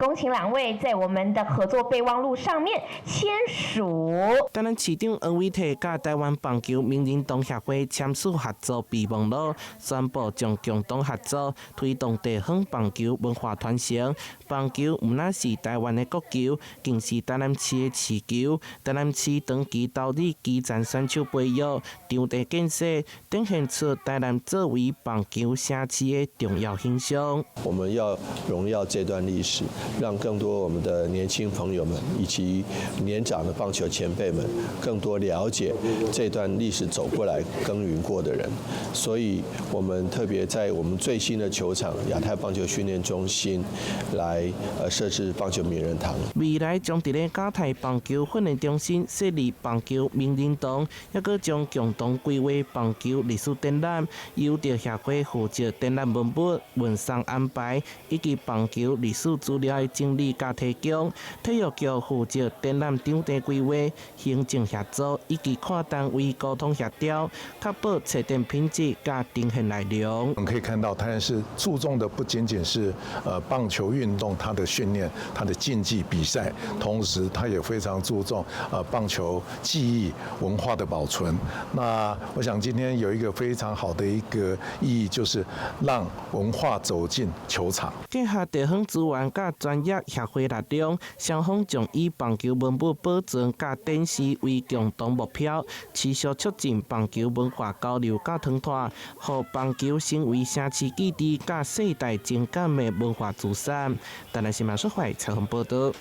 恭請兩位在我們的合作備忘錄上面簽署。台南市長黃偉哲佮台灣棒球名人堂協會簽署合作備忘錄，宣布將共同合作推動地方棒球文化傳承。棒球毋但是台灣的國球，更是台南市的市球。台南市長期投入基層選手培育、場地建設，展現出台南作為棒球城市的重要形象。我們要榮耀這段歷史，讓更多我們的年輕朋友們以及年長的棒球前輩們更多了解這段歷史走過來耕耘過的人。所以，我們特別在我們最新的球場亞太棒球訓練中心來設置棒球名人堂。未來將佇咧亞太棒球訓練中心設立棒球名人堂，抑閣將共同規劃棒球歷史展覽，由著協會負責展覽文物、運送安排，以及棒球歷史資料的整理佮提供。體育局負責展覽場地規劃、行政協助以及跨單位溝通協調，確保策展品質佮呈現內容。我們可以看到，台南市注重的不僅僅是棒球運動它的訓練、它的競技比賽，同時它也非常注重棒球記憶文化的保存。那我想今天有一個非常好的一個意義，就是讓文化走進球場。結合地方資源佮專業協會力量，雙方將以棒球文物保存佮展示為共同目標，持續促進棒球文化交流佮傳播，予棒球成為城市記憶佮世代情感的文化資產。台南新聞說會採訪報道。